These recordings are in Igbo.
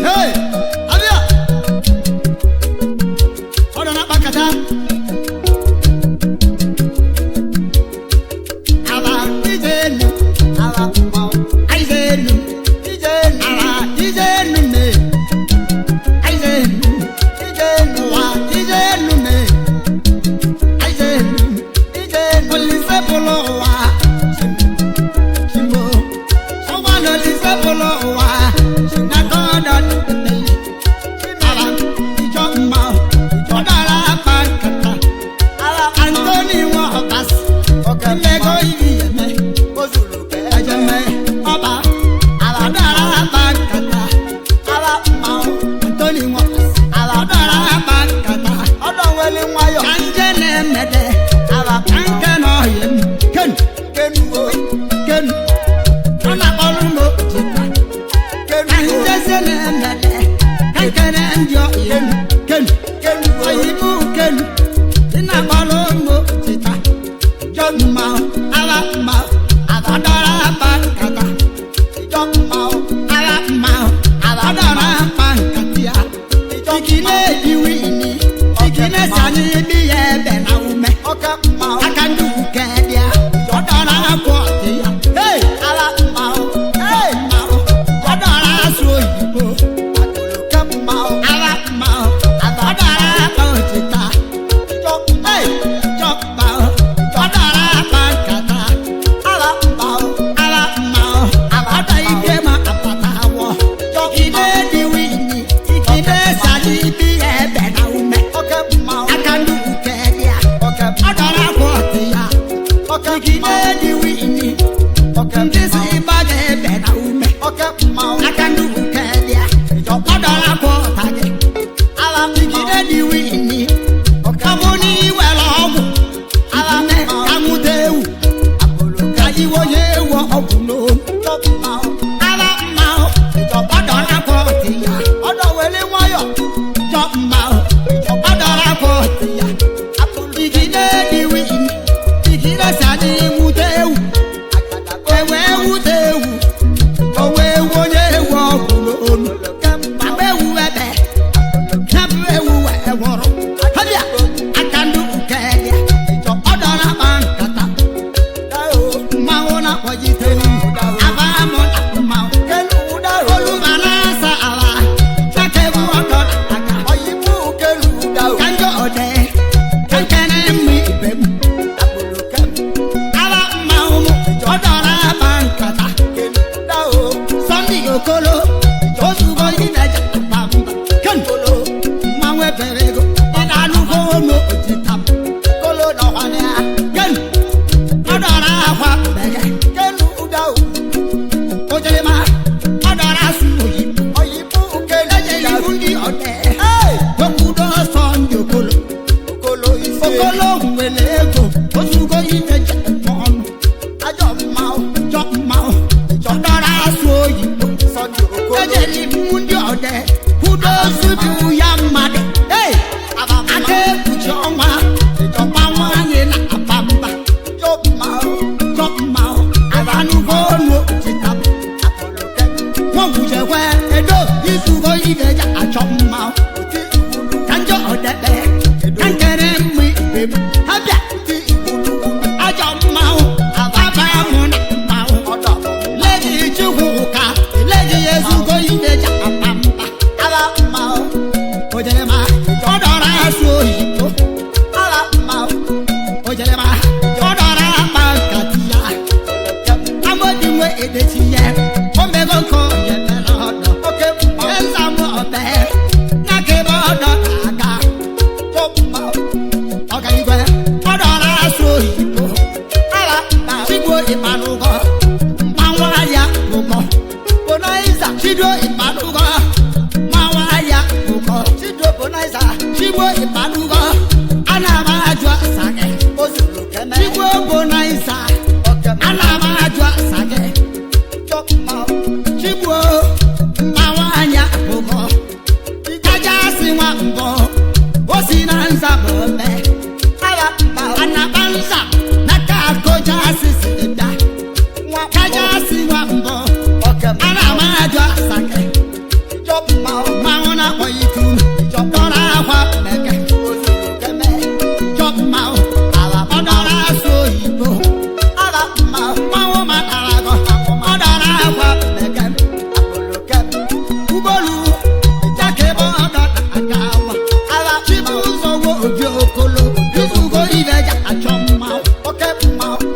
Hey, abịa. Ọ nọ na-akpakata. Ala ije enu, ala mmanwụ, ije enu, ije enu, ala ije enu me, ije enu, ije enu, ụwa ije enu me, ije enu, ije enu, Olise bụlụ ụwa, chimo, ụwa na Olise bụlụ ụwa, na kọdọ mmeli, ala ijọ mma, ọ dara akpa nkata, Anthony nwa ọbasi. Mmego iri eme, ejeme ọba, ọdara akpa nkata, Anthony nwa ọbasi, ọdara akpa nkata, ka nje na-emede, ka nke na ọhịa m, kenu, kenu, ọ na-akpọrọ m ojikwa, ka njezie na-emede, ka nke na ndị ọhịa m, kenu, oyibo kenu, ị na-akpọrọ m ojikwa. Jọmma, ala mma, ọdara akpa nkata. Jọmma, ala mma, ọdara akpa nkata ya. Igi na-ejiwi ini, igi na-esi anyị bi ya ebe na ume. Aka ndị uke dị ya, ọdara akwa ọdị ya. Hey, ala mma, hey, mma, ọdara asụ oyibo. Ala mma, ọdara akpa otita. Hey, jọmma, ọdara akpa nkata. Ala mma, ala mma, ọda ike ma apata awọ. Ide dị wini, ide sali bi ebe na ume. Aka ndị uke dị ya, ọ dọrọ akwa ọtị ya. Ide dị wini, ndị si gbaga ebe na ume. Aka ndị uke dị ya, ọ dọrọ akwa ọta gị. Ide dị wini, ọ bụ na iwere ọgwụ, ime ka nwute ewu. Ka iwe onye ewu ọgwụ n'olu. Ala mma, ọ dọrọ akwa ọtị ya. Jọ mma, ọ dọrọ akwa ọtị ya. Igide dị wini, igide si anyị nwute ewu. Ewe wute ewu, owe ewu onye ewu ọgwụ n'olu. Agba ewu ebe, ya bụ ewu wee nwụrụ. Ha bịa, aka ndị uke bịa, ọ dọrọ akpa nkata. Mmanwụ na-akpọjite aba mụ na mmanwụ. Oluba na-asa ala, aka ewu ọdọ aka. Ka njọ ọdẹ, ka nkene mma ibe m. Ala mmanwụ mụ, ọ dọrọ akpa nkata. Sunday Okolo, ozugo imeja mba mba. Ken, mmanwụ ebere ego, ị na-anụgo olu otita m. Ken, ọ dọrọ akwa mbege. Mmanwụ matara agọ. Ọ dara akwa bekee. Ụgbọelu jakebe ọdọ na-aga awa. Chibụzọ wo Obi Okolo. Izugo ibe ja achọ mmanwụ.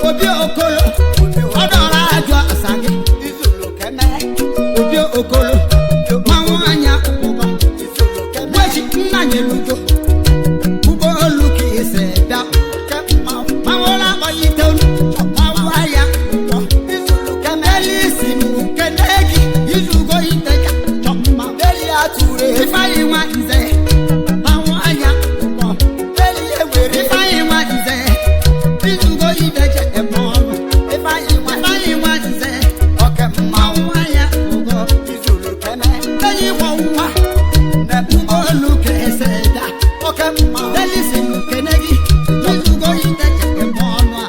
Obi Okolo. Ọ dọrọ ajụ asa gị. Obi Okolo. Mmanwụ anya ụgbọ. Gwechi nna nyelugo. Ụgbọelu ka esi bịa. Mmanwụ na-akpọlite olu. Mmanwụ anya ụgbọ. Elisi m kene gị. Izugo ite ka chọ mma. Ifeanyi nwa nze. Mmanwụ anya ụgbọ. Ifeanyi nwa nze. Izugo ite je eme ọnụ. Ifeanyi nwa nze. Mmanwụ anya ụgbọ. Enyi gwọ nwa. Ụgbọelu ka esi bịa. Elisi m kene gị. Izugo ite je eme ọnụ a.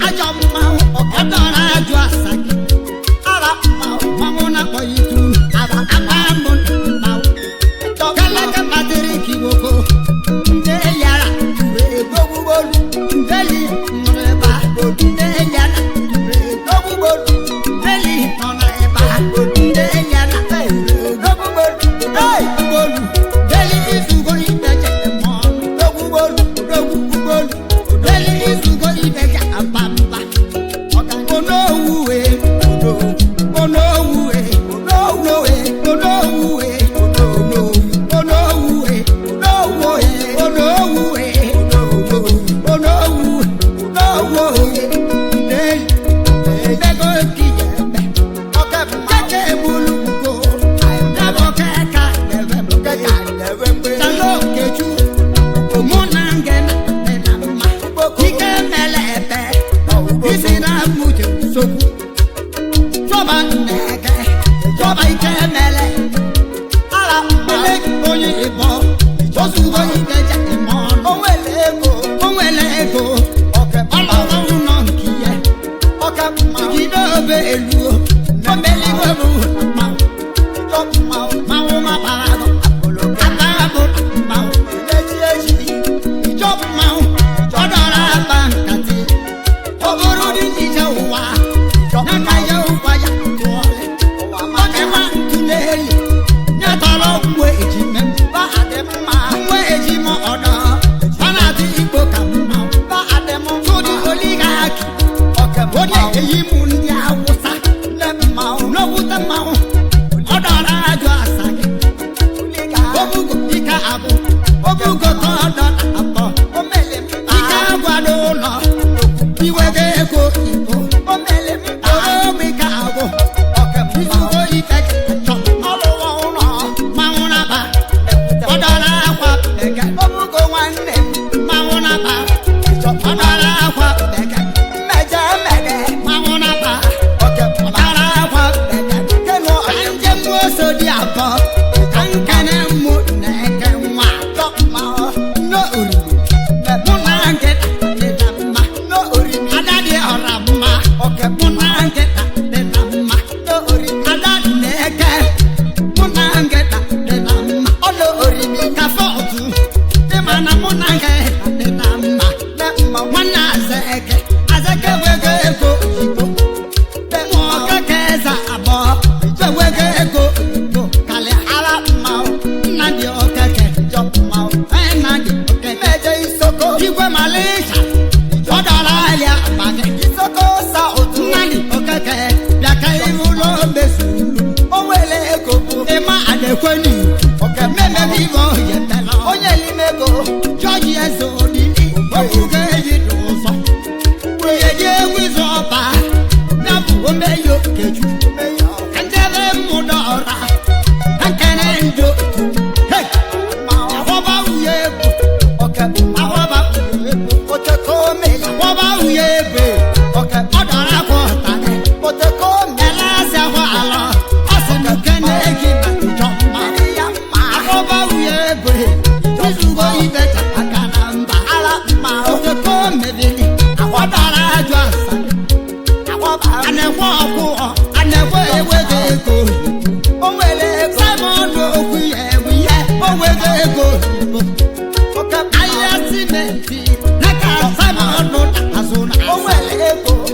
Ajọ mmanwụ. Ọ dọrọ ajụ asa gị. Mmanwụ na-akpọ ya itu. Akpa mbụ mmanwụ. Kalaka Patrick Iwoko. Nde yara tụrụ ego. Ndeli nọrọ ebe a. Nde yara tụrụ ego. Ndeli nọ n'ebe a. Nde yara tụrụ ego. Ụgbọelu. Ndeli izugo ibe je eme ọnụ. Ụgbọelu. Ndeli izugo ibe je aba mba. Onowu e. Onowu e. Onowu e. Onowu e. Onowu e. Onowu e. Onowu e. Onowu. Onowu e. Ndeli. Ndego kijebe. Keke ebulu ugo. Ndebo keka debe mbe. Salo kechu. Mụ na nge na na mma. Ike mele ebe. Isi na mmuche nsogbu. Chọba nneke. Chọba ike mele. Ele onye ịbọ. Ozugbo ike je eme ọnụ. O nwere ego. Ọlọrọ ụlọ nke ya. Jide obe eluo. Omeligwe bụ mmanwụ. Mmanwụ mabara agụ. Aka bụ mmanwụ. Ijọ mmanwụ. Ọ dọrọ akpa nkatị. Ọ bụrụ dị ije ụwa. N'aka ya ụwa ya tụọlị. Oge nwa ntụleli. Nye tọrọ mgbe ejime m. Mgbe ejime ọdọ. Ọ na-adị igbo ka mmanwụ. Tụdị oligaki. Onye eyi m ndị Awụsa. N'owute mmanwụ. Ọ dọrọ ajụ asa gị. Obugo ike abụ. Obugo ka ọ dọ na abọ. Ike agwado ụlọ. Iwege ego igbo. Oromi ka agwụ. Izugo ife chọ. Mmanwụ na-aba. Ọ dọrọ akwa bekee. Mmanwụ na-aba. Ọ dọrọ akwa bekee. Mmanwụ na-aba. Ọ dọrọ akwa bekee. Ka njem oso dị abụọ. Ka nkene mụ na-eke nwa. Nne oriri. Mụ na nkịta dị na mma. Ada dị ọra mma. Mụ na nkịta dị na mma. Ada na-eke. Mụ na nkịta dị na mma. Ka fọtụ. Ịma na mụ na nkịta dị na mma. Nwanne Azeke. Azeke wego ego oyibo. Ụmụ ọkeke eze abụọ. Ewego ego oyibo kalịa. Nnadị Okeke. Nnadị Okeke. Igwe Malaysia. Ọ dọrọ ahịa akpa gị. Nnadị Okeke bịa ka ihu ụlọ mezuru. Ịma adekwe n'iwu. Mmemme ibe oye tela. Jọji eze olili. Okwugo eyi n'ụzọ. Eji egwu ịzụ ọba. Ya bụ omeyi Okechukwu. Ka njebe mmụda ọra. Ka nkene ndị otu. Hey! Ahọba uye egwu. Ahọba uye egwu. Ahọba uye egwu. Ọ dọrọ akwa ọta gị. Ele asị ahụ ala. Ọ sị na nkene gị ma njọ mma. Ahọba uye egwu. Izugo ibe ka aka na mba. Oteko mebiri. Ọ dọrọ ajụ asa. A na-ekwe ọkụ ọ. A na-ekwe ewego ego. Simon okwu ya ewu ihe. O wego ego oyibo. Ahịa simenti. N'aka Simon na-azụ na azụ.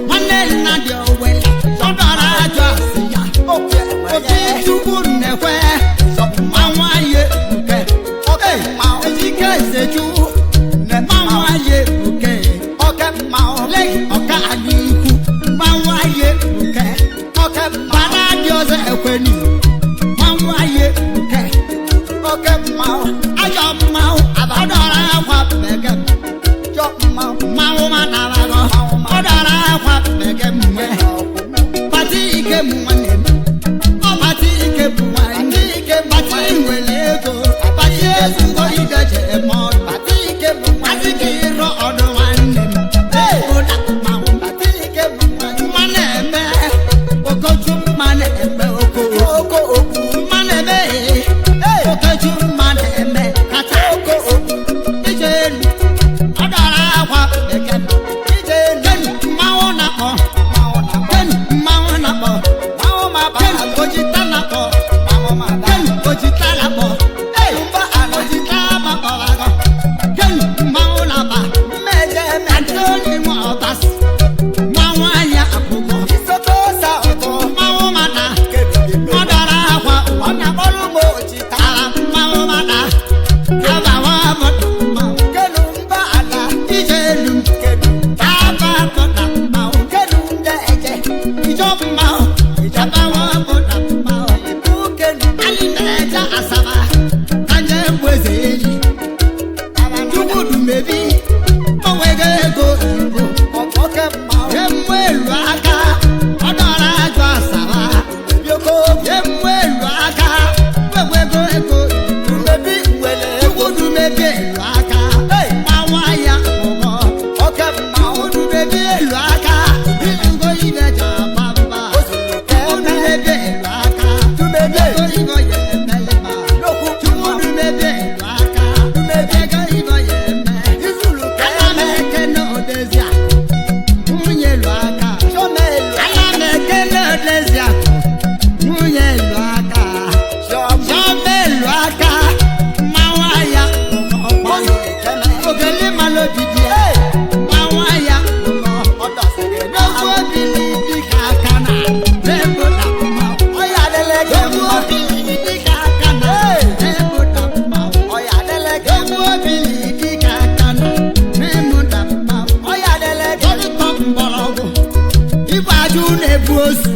ajụ na-ebu ozu.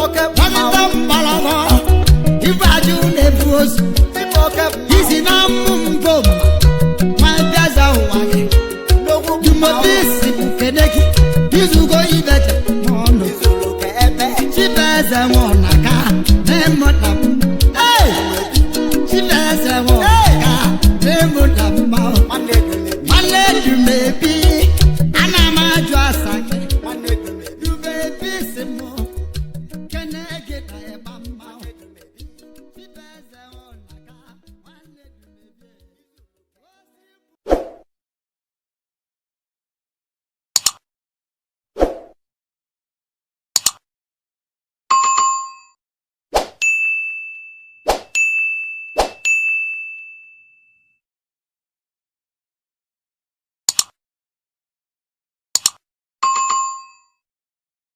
Oke Dọkịta mgbọrọgwụ, ife ajụ na-ebu ozu. Ife oke Isi na mmụ mbụ ma bịaza ụwa gị. nnukwu Dumobisi bụ kene gị, izugo ibeje n'ọnụ. Izuru ka ebe. Chibeze nwụnaka na-emụta m. Hey! Chibeze nwụnaka na-emụta mma. Nwanne Dumebi. Nwanne Dumebi, ana m ajụ asa gị. Nwanne Dumebi. Dumebi si mụ.